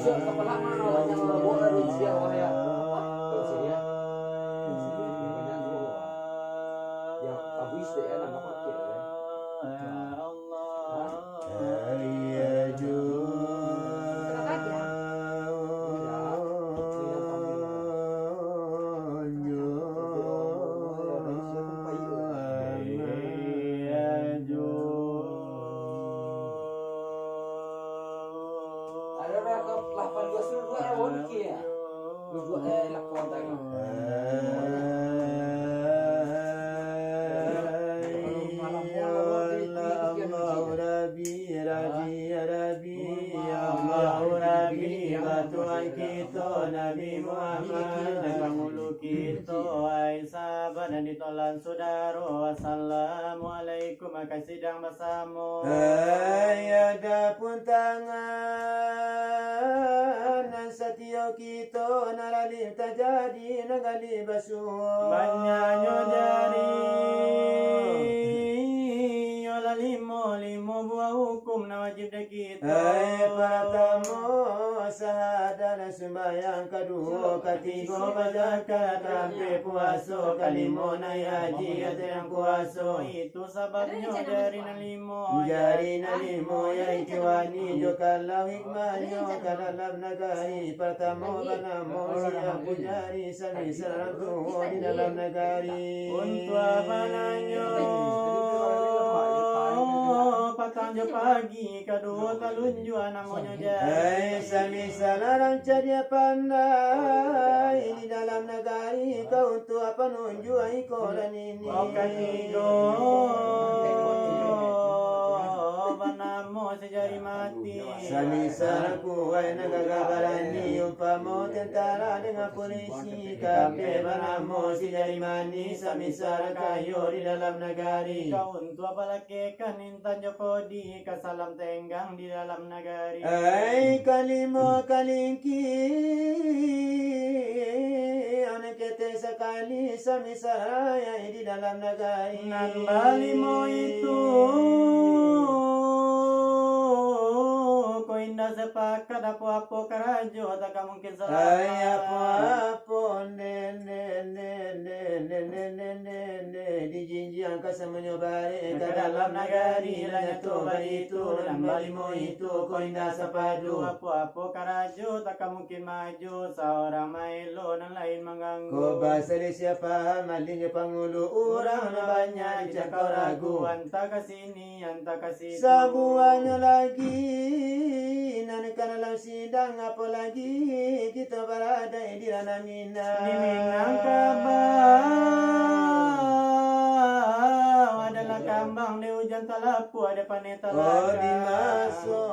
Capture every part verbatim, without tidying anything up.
Siap kapalo mano, banyak mabok dari siang, wah, ya. Apa? Kalau sini, ya. Sini, ya, banyak juga, wah. Ya, habis deh, ya, nambah paket, ya. Hah? Hah? Ya. Ini yang kami, ya. Ada lah, kau lapan dua suruh dua lah, Wan, Ki, ya. Lu buat, eh, lakon tak, kan? Malam ni, kalau di, di, di, di, Rabbi, Rabbi, ya Rabbi, ya Allah, Rabbi, bantuan kito, Nabi Muhammad, pangulu kito, ai sahabat nan ditolan sudaro, assalamualaikum, ka sidang basamo. Hai, adapun tangan nan satio kito, nan lalih tajadi, nan galih basuo. Banyaknyo jari, yo lah limo, limo buah hukum nan wajib dek kito. Hai, partamo, sahadat nan sumbayang, kaduo, katigo, bazakat, kaampek, puaso, kalimo, naiak haji, ateh nan kuaso. Itu sababnyo jari nan limo. Jari nan limo, yo ikiwani, jo kalau hikmahnyo, ka dalam nagari. Partamo banamo si Abu Jari, sami sarang tuo di dalam nagari. Untuak bananyo, patang jo pagi, kaduo talunjuak namonyo jari. Hai, sami sarang cadiak pandai di dalam nagari, ka untuak panunjuak iko dan ini. Katigo, banamo si Jari Mati. Sami sarang kuaik nan gagah barani, umpamo tentara dengan polisi, kaampek banamo si Jari Manih, sami sarang kayo di dalam nagari. Ka untuak palakekan intan jo kodi, ka salam tenggang di dalam nagari. Ai, kalimo kalingki, anak ketek sakali, sami sarang di dalam nagari. Nan balimo itu, ko indak sapakat, apo-apo karajo, tak ka mungkin salamat. Ai, apo-apo, nde, nde, dijinjiang ka samonyo barek, ka dalam nagari, lah nyato baitu, nan balimo itu, ko indak sapadu. Apo-apo karajo, tak ka mungkin maju, saurang maelo, nan lain mangganggu. Ko basalisiah paham, alih jo pangulu, urang nan banyak dicakau ragu. Antah ka sini, antah ka situ. Sabuahnyo lagi, nan ka dalam sidang, apo lagi kito baradaik di ranah Minang. Di Minangkabau adalah kambang dek ujan talapuak, dek paneh talaga. Oh, di maso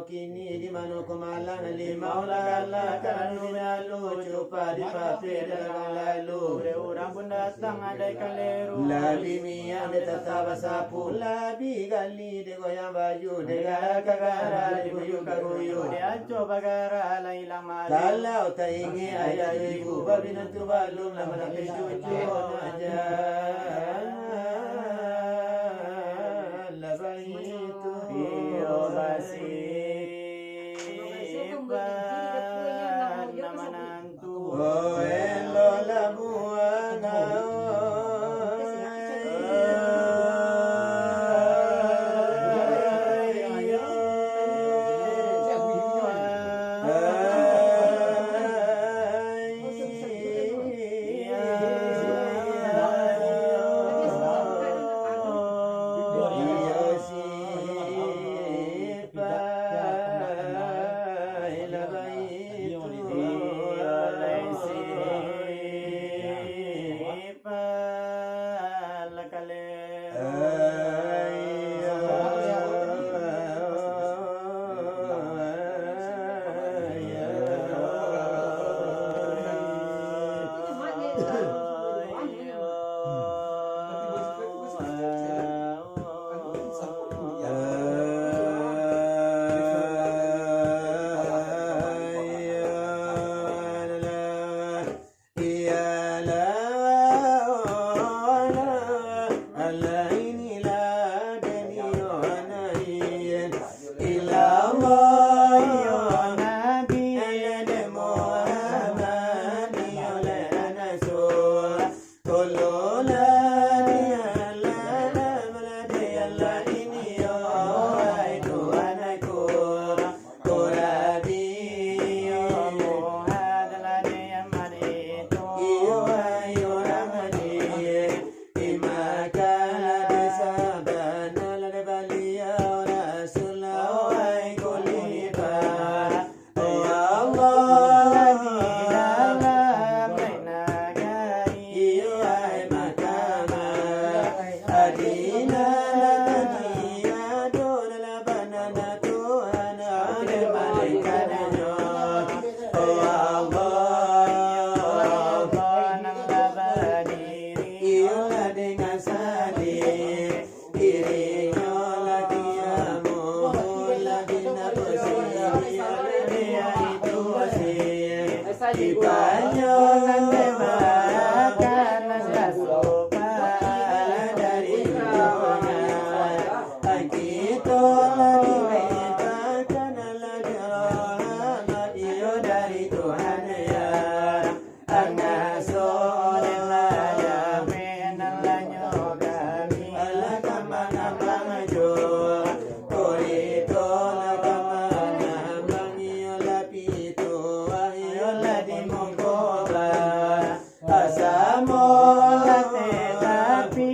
kini, di mano ko malang, limau lah galak, karano binalu, cupak dipapeh dagang lalu. Urang pun datang, adaik kaleru. Labi miang dek tata basapu, labi gali dek goyang baju, dek gara ka gara, dek guyu ka guyu, dek anco bagara, lah ilang malu. Kalau taingek ayah jo ibu, babinantu balun, lah manapeh cucu, aja lah baitu. Iyo, basipan nama nan Oh, elok labuah gaul. Dipanyo makanan lah sopan dari dunia. Kito lah dimintakan lah dirahmat iyo dari Tuhan ya. Angah sore lah jamin lah nyo kami. Alah kambang-kambang jo. Kurito lah kambang-kambang iyo lah pito. Iyo lah di muko ba. Asamo lah tetapi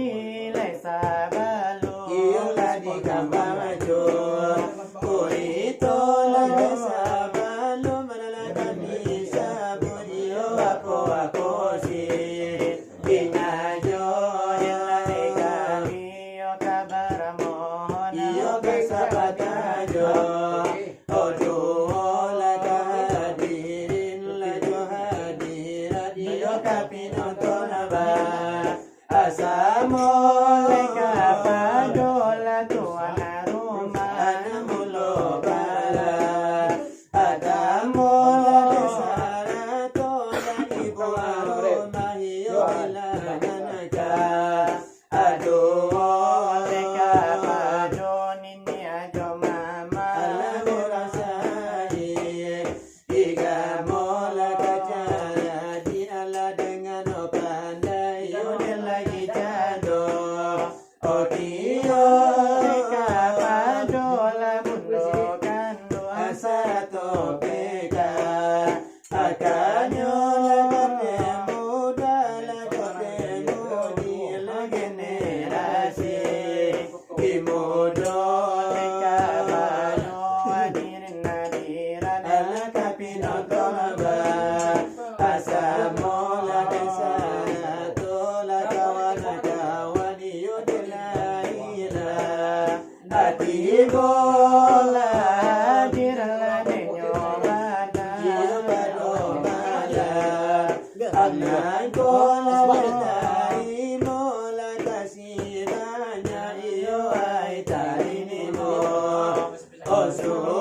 lai sabalun. Iyo lah di kambang jo. Kurito lah sabalun. Manalah kami sabuik iyo apo-apo si. Ingajo yang lai kami iyo ka baramohon. Iyo ka sabatajo. Oduo lah ka hadirin, lah jo hadirat, iyo ka pinonton ba. Asamo lai kapado lah tuan rumah. Anak mulo bala. Atamo lah sarato lah ibu rumah, iyo bilangan ka. Aduh, leka pado nini ajo mama. Alah urang sae, igamo lah kacara di alah dengan pandai, yo den lagi cando. Odio, leka pado lah bundo kanduang sarato peka. Akanyo lah katemu, dah lah katemu, di lah generasi. Di mudo, leka pado, hadirin hadirat, alah ka pinonton ba. Asamo lah ka sarato lah kawan-kawan, iyo di lah ilah. Ati bola, hadir lah denyo bana. Iyo bado bala. Anak bola, tarimo lah kasih banyak. Iyo ai tarimo. Osu